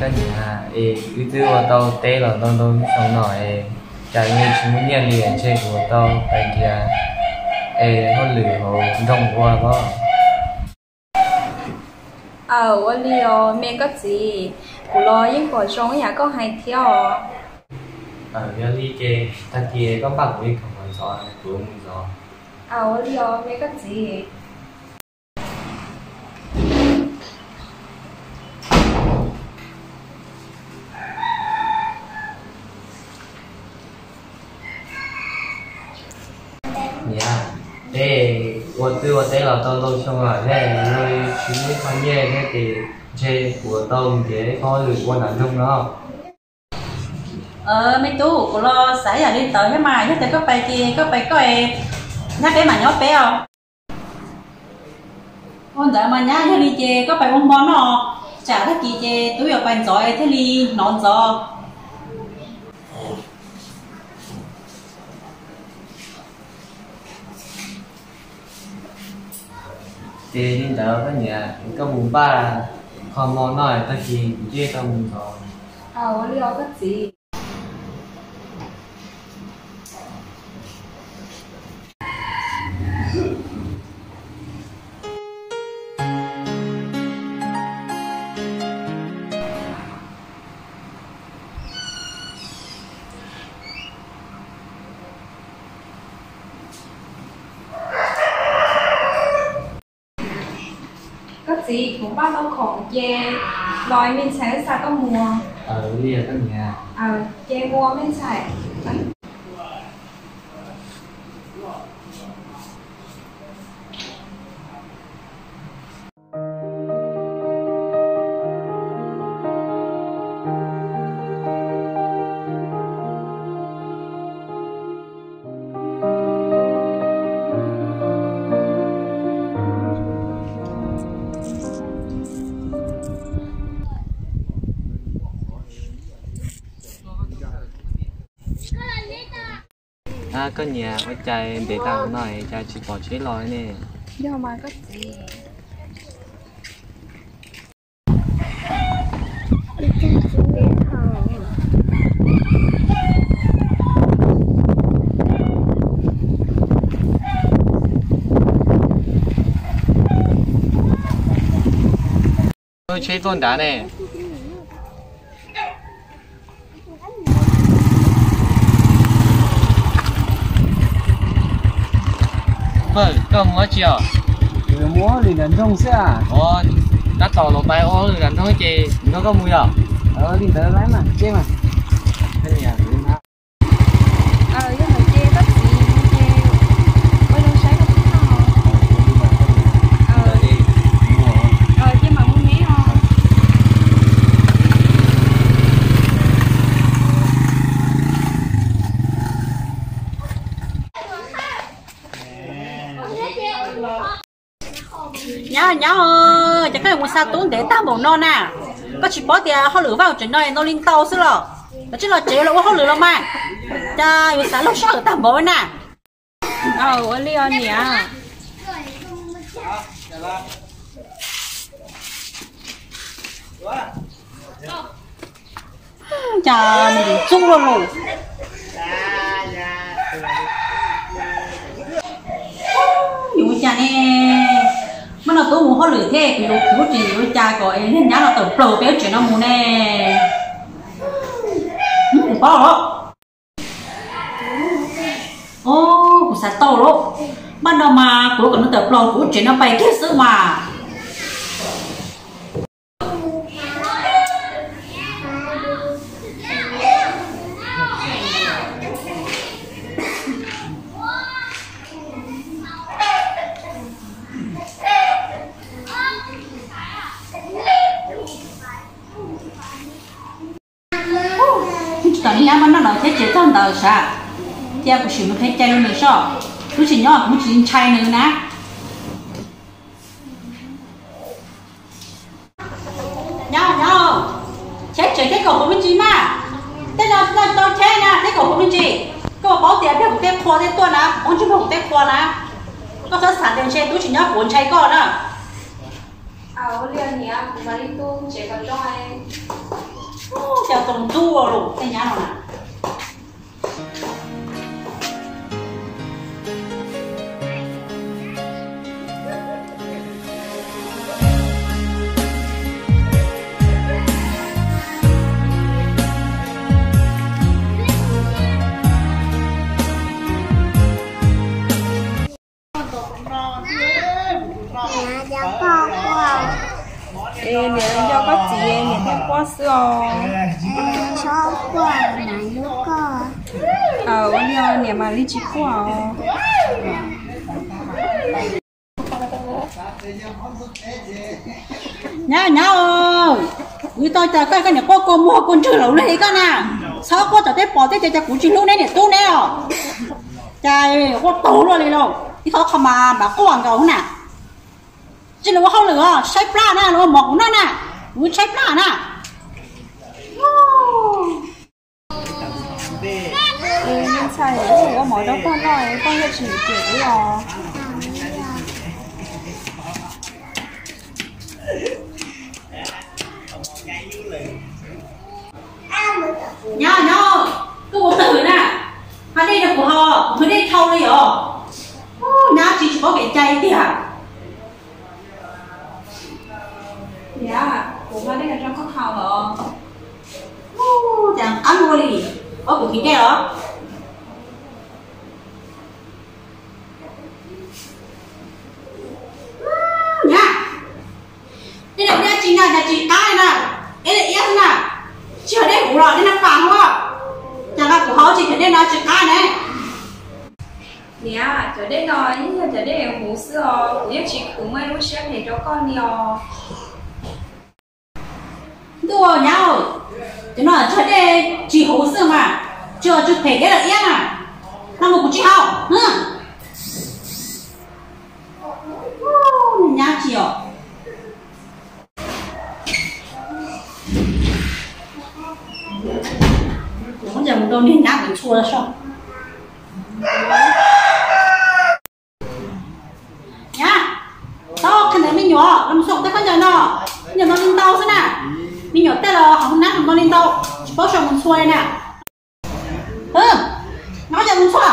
Koj niam, es wb twb ua tau teb los ntau ntau xyoo no es cas yeej tsis muaj nyiaj li, ntshe kuv yuav tau pais nrhiav es hauj lwm hauv nroog ua pob. Aw, ua li os me koj txiv, kuv los yeej pom zoo ib yam koj hais thiab os. Aw, yog li ces tag kis koj npaj kuv ib khoom ntxov, kuv mus ntxov. Aw, ua li os me koj txiv. Niam, es ua twb ua teb los tau ntau xyoo lawm thiab, tsis muaj ib qho nyiaj thiab ces ntshe kuv yuav tau nrhiav ib qho hauj lwm ua nram nroog no. Me tub, kuv los xav yam li ntawd thiab mas, yog tias koj pais ces koj pais koj, nyab peb mas nyob peb os. Ua ntawd mas nyab, yog li ces koj pais ua hmo noj, tsam tag kis ces tub yuav pais ntxov thiaj li hnov ntxov. Ces li ntawd koj niam, koj mus npaj qho hmo noj tag kis kuv thiaj tau mus ntxov. Ua li os koj txiv. Koj txiv, kuv npaj tau khoom ces los me ntxhais wb xa koj mus. Aw, li os koj niam. Ces mus me ntxhais. Koj niam, ua cas ntev tag no cas tsis pom tsheb los ne? Yog mas koj txiv. Tsheb tuaj nrad ne. Pawg, koj mus dab tsi os? Mus ua hauj lwm nram nroog xwb. Tab tom los pais ua hauj lwm nram nroog ces nrog koj mus yom? Li ntawd lawm mas, ces mas. Yog hais tias koj txiv ces ua zoo saib koj txiv no. Ces mam mus ne os. Nyab, nyab, ces koj mus xa tub ntev tag npaum no na, koj tsis paub tias hauj lwm vaj tsev no ntau li ntau xwb los? Koj cia los tsev los ua hauj lwm los mas, cas yuav xav laug sij hawm tag npaum na. Ua li os niam. Cas mus txub luaj lus. Yuav ua cas ne? Muaj no tub mus hauj lwm thiab kuv yuav khwv lub tsev yuav ua cas kom niag nyab no tawm plaws peb lub tsev no mus ne? Kuv paub lawm. Kuv xav tau lawm. Npaj no mas kuv kom nws tawm plaws kuv lub tsev no pais kiag xwb mas. Tsis tau li nyab muab noj no thiab tsev txog ntawd sav. Cia kuv sim mus qhia cai rau nws soj. Twb tsis nyob kuv tsis ntshai nws na. Nyob nyob, cheb tsev thiab kaum puas me ntsis mas. Tej no tau cheb na thiab kaum puas me ntsis. Koj paub tias pliag kuv tej qhua thiaj tuaj na, kuv poob ntsej muag kuv tej qhua na. Koj txhob xav tias ntshe tub tsis nyob kuv ntshai koj na. Ua li niam, kuv mam li tu tsev kom zoo. Cas tsaus ntuj los tej nyab no na. Niam nco koj quaj, es niam nco koj txiv, niam thiaj quaj xwb os. Txhob quaj, niam hlub koj. Ua li os, niam mam li tsis quaj os. Nyab, nyab, kuv tau cas koj, koj niam quaj kua muag kua ntswg laus li koj na. Txhob quaj, tsam tej pom thiaj tias cas kuv tsis hlub neb niam tub neb os. Cas quaj taug luaj li lauj, ib thab qho mas npam quaj nkaus na. Tsis los ua hauj lwm os, tshaib plab na, los ua mov kuv noj na, kuv tshaib plab na. Ntxhais, ua mov rau pog noj, pog yeej tsis ntxim ua os. Nyab, nyab, koj ua twg na? Hais dej rau kuv haus, kuv twb dej dhau li os. Nyab tsis, tsis paub kev cai tiag. Niam, kuv nqa dej los rau koj haus los. Cas qab ua li, paub kuv thim dej los? Nyab, dej no dej tsis na, cas tsis qab li na, ib daim iab xwb na, tsis yog dej huv los dej nab pas huab, cas nqa kuv haus tsis yog dej no tsis qab ne. Niam, cov dej no yeej yog cov dej huv xwb os, kuv yeej tsis khwv muaj ib lub siab phem rau koj li os. Ntuj nyab, cov no tsis yog dej tsis huv xwb mas, tsis yog tsw phem dej los iab na, no mus kuv tsis haus. Nyab tsis os. Kuv muab coj mus rau niag nyab kuv txhua soj. Nyab, tau qhia ntawd me nyuam los mus xua tej khaub ncaws no, me nyuam no li ntau xwb na. Me nyuam tej los hauv nab no li ntau, tsis paub sau mus txhua li na. Nqa khaub ncaws mus txhua.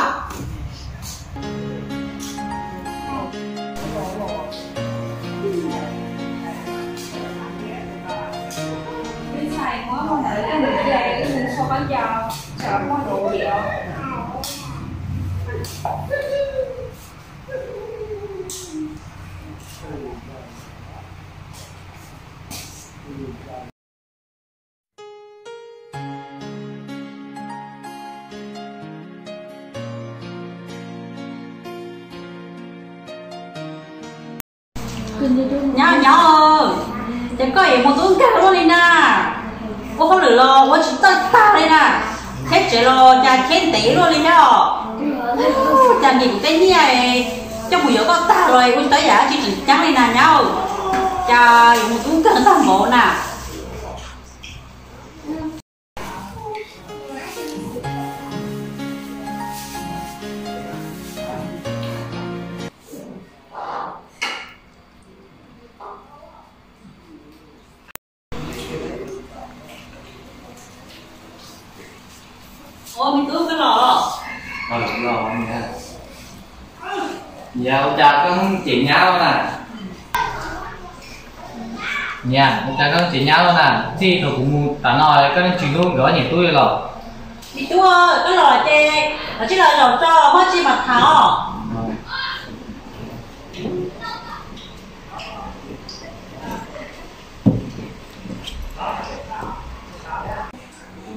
Nyab, nyab, ces koj yuav mus tub nkeeg luaj li na, ua hauj lwm los ua tsis txawj tag li na, thiab tsev los cas cheb ntev luaj li thiab os. Cas nim kuv tej nyiaj coj mus yuav koj tag los ua tsis tau yam dab tsi tseem ceeb li na nyab, cas yuav mus tub nkeeg tag npaum na. Ua me tub koj los. Niam, ua cas koj cem nyab na? Niam, ua cas koj cem nyab na? Txij thaum kuv mus tas no koj yeej tsis hlub nkawd ob niam tub li los? Me tub, koj los ces los tsis los zaum tso, muaj tsi mam tham os.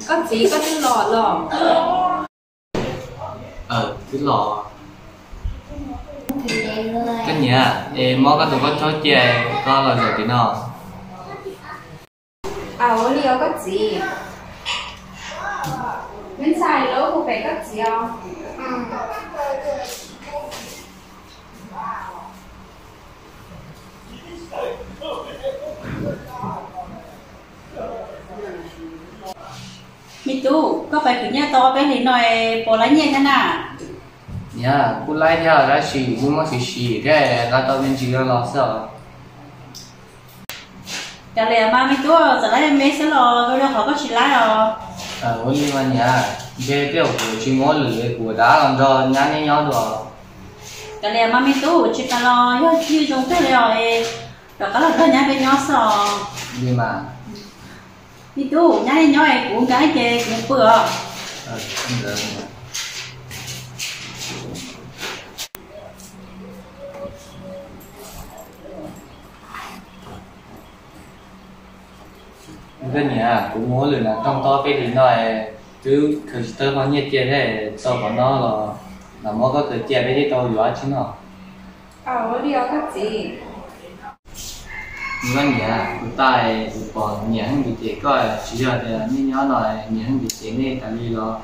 Koj txiv, koj twb los los? Twb los. Koj niam, es muab koj tus khaub ncaws cia, koj los zaum tim no. Ua li os koj txiv. Me ntxhais, los mus pem koj txiv os. Me tub, koj pais khwv nyiaj tau ob peb hlis no puas laib nyiaj thiab na? Niam, kuj laib thiab tab sis kuj muab siv siv thiab nqa tau me ntsis los xwb os. Kav liam mas me tub, txawm laib me xwb los zoo li qhov koj tsis laib os. Ua li mas niam, ntshe tej zaum kuv tsis muaj hauj lwm, kuv rov qab los nrog nyab neb nyob dua. Kav liam mas me tub, tsis tas los yog tsis zoo kawg li os, rov qab los nrog nyab peb nyob xwb os. Li mas. Me tub, nyab neb nyob es kuv nkag ces kuv mus pw os. Koj niam, kuv mus hauj lwm nram rooj tob peb hlis no, twb khaws tsis tau qhov nyiaj cia thiab, tau qhov no los, los muab koj khaws cia peb thiaj tau yuav dab tsi noj. Ua li os koj txiv. Koj niam, kuv tas kuv pom niam heev ntis ces koj, tsis yog tias nej nyob no niam heev ntis ces nej tas li los?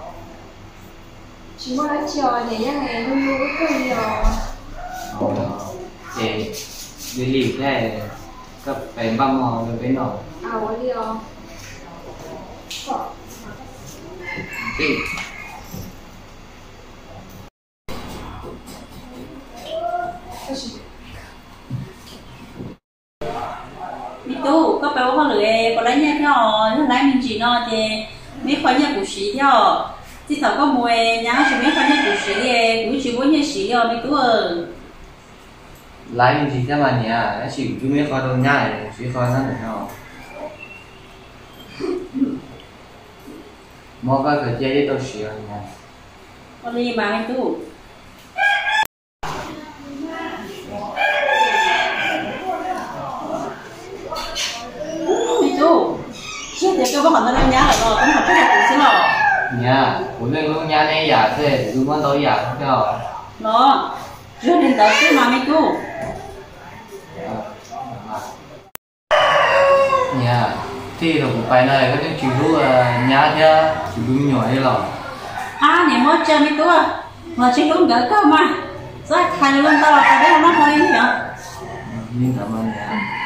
Tsis muaj dab tsi os, niam yeej hlub hlub koj kawg li os. Ces li li thiab, koj pes npaj mov rau peb noj. Ua li os. Me tub, koj pes ua hauj lwm puas laib nyiaj thiab os? Yog laib me ntsis no ces muab ib qho nyiaj kuv siv thiab os. Txij thaum koj mus nyab tsis muab ib qho nyiaj kuv siv li, kuv twb tsis muaj nyiaj siv li os me tub. Laib me ntsis thiab mas niam, tab sis kuv twb muab ib qho rau nyab, siv ib qho nyob ntawm no. Muab koj khaws cia thiaj tau siv os niam. Ua li mas me tub. Me tub, tsis tias koj muab qhov ntawd rau nyab lawm los koj muab qhov tshiab rau kuv xwb los? Niam, kuv yeej hlub nyab neb ib yam xwb, kuv twb muab ntau ib yam thiab os. Los, tsis yog li ntawd xwb mas me tub. Niam, txij thaum kuv pais no koj yeej tsis hlub nyab thiab tsis hlub me nyuam li los? Ab, niam muab tsa me tub, los tsis hlub nkawd kawg mas, txhob hais lus ntau los tas peb ho noj hmo li os. Li ntawd mas niam.